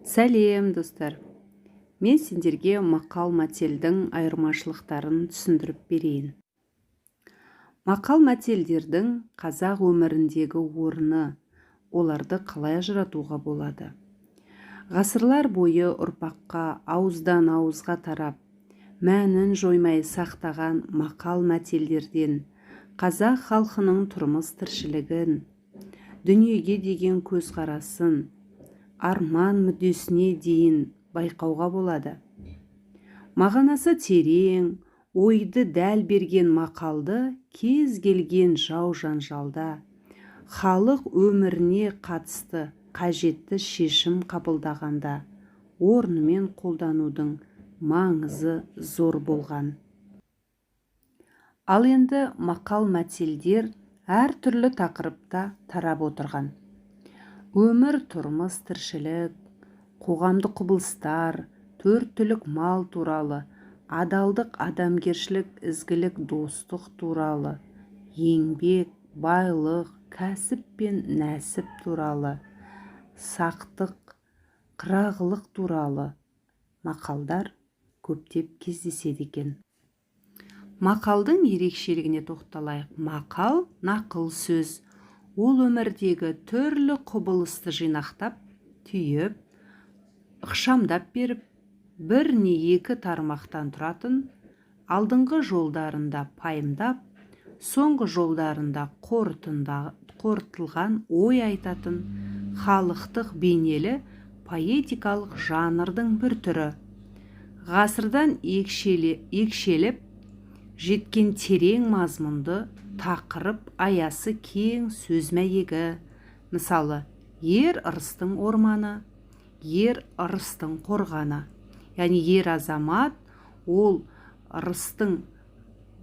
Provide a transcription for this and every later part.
Сәлем, достар! Мен сендерге мақал-мәтелдің айырмашылықтарын түсіндіріп берейін. Мақал-мәтелдердің қазақ өміріндегі орны, оларды қалай ажыратуға болады? Ғасырлар бойы ұрпаққа ауыздан ауызға тарап, мәнін жоймай сақтаған мақал-мәтелдерден қазақ халқының тұрмыс тіршілігін, дүниеге деген көзқарасын, арман мүддесіне дейін байқауға болады. Мағынасы терең, ойды дәл берген мақалды кез келген жау-жанжалда, халық өміріне қатысты қажетті шешім қабылдағанда орнымен қолданудың маңызы зор болған. Ал енді мақал-мәтелдер әртүрлі тақырыпта тарап отырған. Өмір, тұрмыс, тіршілік, қоғамдық құбылыстар, төрт түлік мал туралы, адалдық, адамгершілік, ізгілік, достық туралы, еңбек, байлық, кәсіп пен нәсіп туралы, сақтық, қырағылық туралы мақалдар көптеп кездеседі екен. Мақалдың ерекшелігіне тоқталайық. Мақал – нақыл сөз. Ол өмірдегі түрлі құбылысты жинақтап, түйіп, ықшамдап беріп, бір не екі тармақтан тұратын, алдыңғы жолдарында пайымдап, соңғы жолдарында қорытылған ой айтатын халықтық бейнелі поэтикалық жанрдың бір түрі. Ғасырдан екшеліп жеткен терең мазмұнды, тақырып аясы кең сөз мәйегі. Мысалы, ер ырыстың орманы, ер ырыстың қорғаны, яғни ер азамат ол ырыстың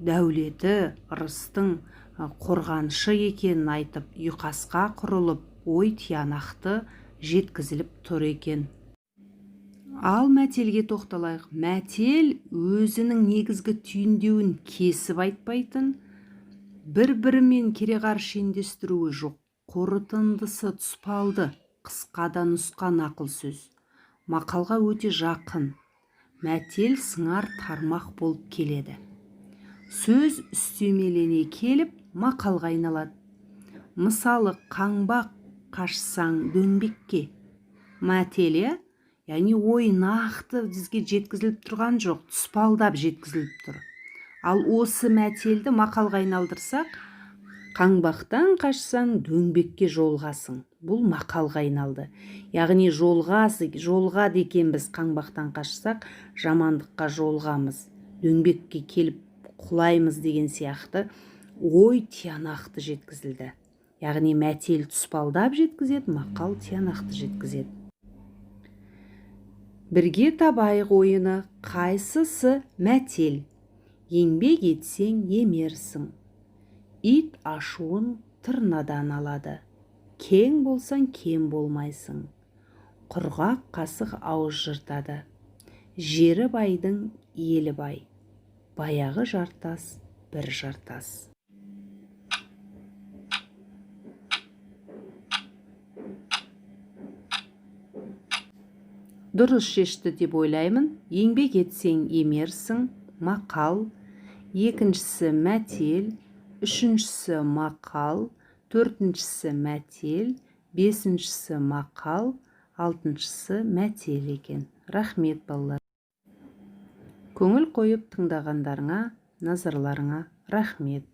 дәулеті, ырыстың қорғанышы екенін айтып, ұйқасқа құрылып, ой тиянақты жеткізіліп тұр екен. Ал мәтелге тоқталайық. Мәтел өзінің негізгі түйіндеуін кесіп айтпайтын, бір-бірімен кереғар шендестіруі жоқ, қорытындысы тұспалды, қысқа да нұсқа нақыл сөз. Мақалға өте жақын. Мәтел сыңар тармақ болып келеді. Сөз үстемелене келіп, мақалға айналады. Мысалы, қаңбақ қашсаң дөңбекке. Мәтел, иә? Яғни ой нақты бізге жеткізіліп тұрған жоқ, тұспалдап жеткізіліп тұр. Ал осы мәтелді мақалға айналдырсақ, қаңбақтан қашсаң, дөңбекке жолығасың. Бұл мақалға айналды. Яғни жолығады екенбіз, қаңбақтан қашсақ, жамандыққа жолығамыз, дөңбекке келіп құлаймыз деген сияқты ой тиянақты жеткізілді. Яғни мәтел тұспалдап жеткізеді, мақал тиянақты жеткізеді. Бірге табайық ойыны. Қайсысы мәтел? Еңбек етсең, емерсің. Ит ашуын тырнадан алады. Кең болсаң, кем болмайсың. Құрғақ қасық ауыз жыртады. Жері байдың елі бай. Баяғы жартас бір жартас. Дұрыс шешті деп ойлаймын. Еңбек етсең, емерсің – мақал, екіншісі мәтел, үшіншісі мақал, төртіншісі мәтел, бесіншісі мақал, алтыншысы мәтел екен. Рахмет, балалар. Көңіл қойып тыңдағандарыңа, назарларыңа рахмет.